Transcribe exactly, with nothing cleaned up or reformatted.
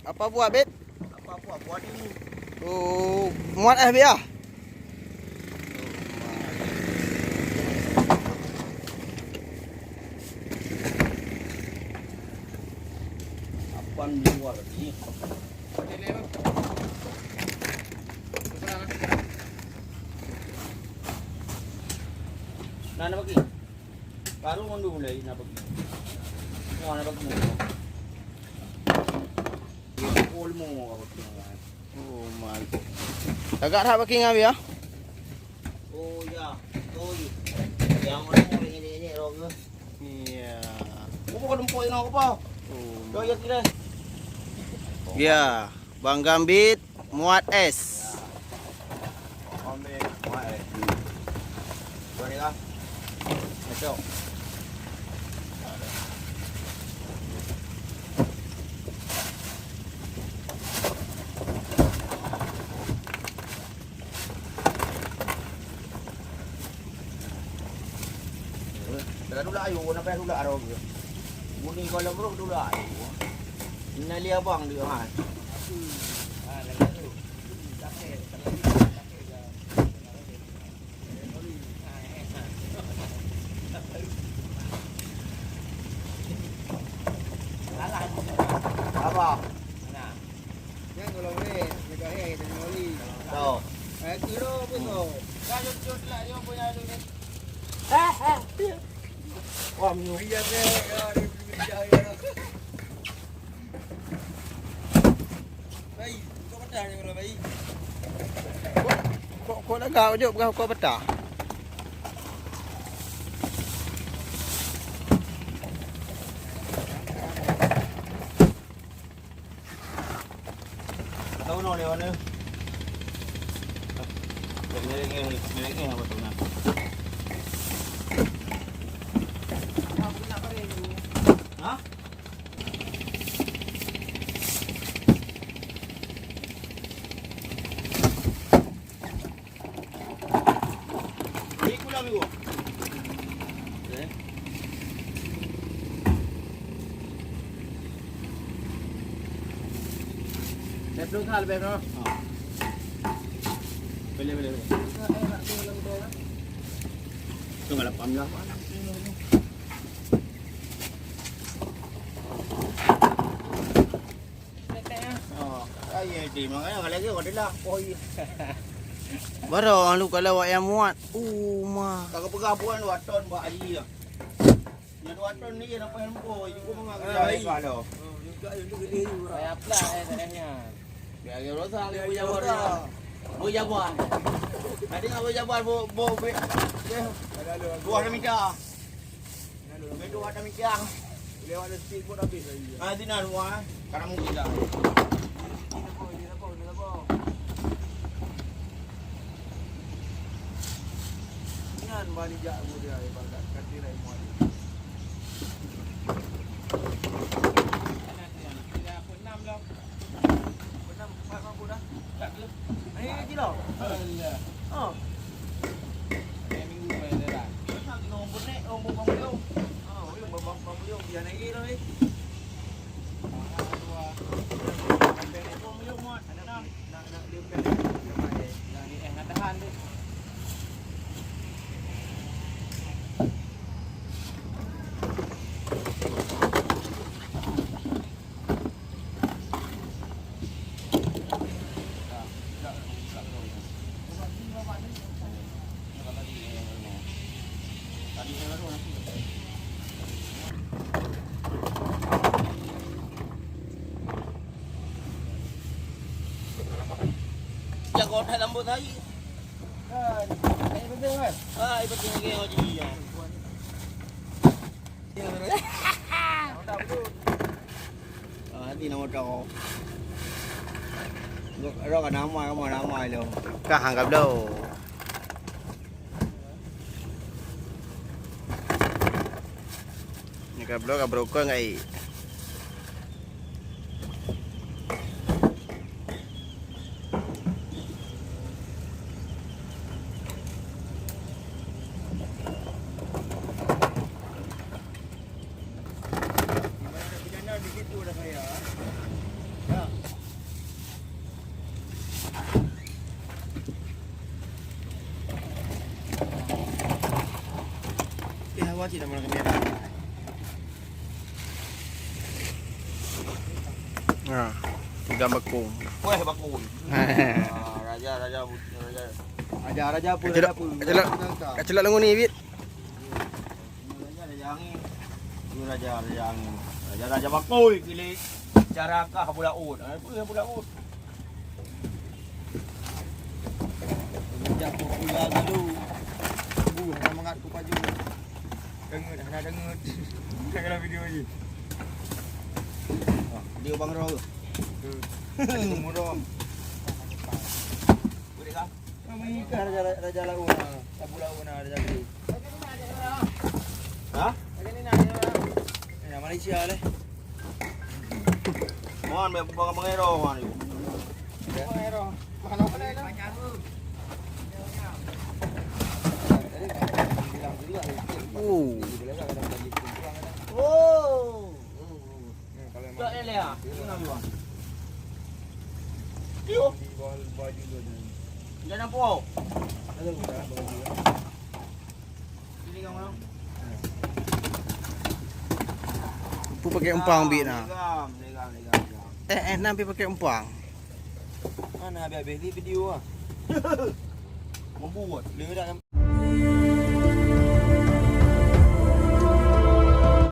Apa buah, Bit? Apa buah? Buah timun. Oh, muat eh, Bit, ah? Apa ni buah lagi? Nah, nak bagi. Baru mandum mulai nak bagi. Wah, nak bagi. Oh, lemu. Oh, mal. Tagak that baki ngan, ya? Oh, ya. Oh, ya. Yang mana ini, ini, ini, roh ke? Iya. Oh, bukan empuk ini apa? Oh. Dah, ya, kira. Ya, Bang Gambit muat es. Ambil, muat es. Dua ni lah. Masuk. Dah dulak ayu, nak payah dulak arong dia. Bunyi kalau beruk dulak ayu. Ini li abang dia, ha. Apa? Nyan golom weh, jaga hai, tanya oli. Tau. Eh, kira apa tu? Dah, jom, jom, jom, jom, jom, jom. Wah, menyuri ya, ya, ya, ya. Baik, kau patah ni, Bro, baik. Kok, kok, kok lagak, jok, bukan kok patah. Tahu no lewat ni. Nyelengi, nyelengi apa tu nak? Ha? Ni kula minggu. Eh. Saya belum salah lebih no. Ha. Boleh, boleh, boleh. Tu kalau pam lah. Oh, ayo di makanya kalau lagi kau dah. Oh, iya. Baru lu kalau awak yang muat. Oh, ma. Kau pegang bukan dua ton buat aja. Yang dua ton ni nampak yang empuk, itu pun mengaku. Ah, iya. Kalau. Oh, juga itu gede juga. Saya pula eh, eh, eh. Biar dia rosak, dia punya rosak. Boy Jabar. Tadi nak Boy Jabar, bo, bo, bo, ya. Ada, ada, ada. Buah dah minta. Ada, ada. Minta buah dah minta. Lewat ada speed pun habis lagi. Ah, sini ada buah. Sekarang mungkin dah. Ini apa, ini apa, ini apa? Nyan bani jak muda ibarat kati rai muali. Benam empat mampu dah. Ayo kilo. Alah. Oh. Nombor nek, nombor panggung. Oh, nombor panggung biar naik lagi. Jago that lambung tadi. Ah, ini penting kan? Ah, ini penting lagi, oh, jadi, ya. Ah, nanti nama kau. Kau kan nama, kamu nama lo. Kah anggap lo. Ni ka bloe ka beurukon ngai. Di mana ada bejana, di situ ada saya. Ya. Wajib nama kamera. Ha, pegang bakong. Weh, bakong. Ah, raja, raja, raja. Raja, raja apa, raja apa? Kacilak, kacilak lengan ni, Bit. Raja, raja angin. Ni raja, raja angin. Raja, raja bakoi, pilih cara kah pula ut. Apa yang pula ut? Sejak popular dulu. Bu, hana mangat ku paju. Dengut, hana dengut. Dalam video ni. Dia Bang Rol. Hmm. Murah. Boleh kah? Kami ikan raja, raja laut. Tabu laut na raja. Ha? Eh, Malaysia leh. Mon, bèk buka mengero, mon. Mengero. Mana boleh lah. Oh. Oh. Tak boleh lah. Tiup. Jangan apa. Pu pakai umpang, Bit, na. Eh, eh, na pi pakai umpang. Mana habis-habis ni video ah. Membuat. Dia dah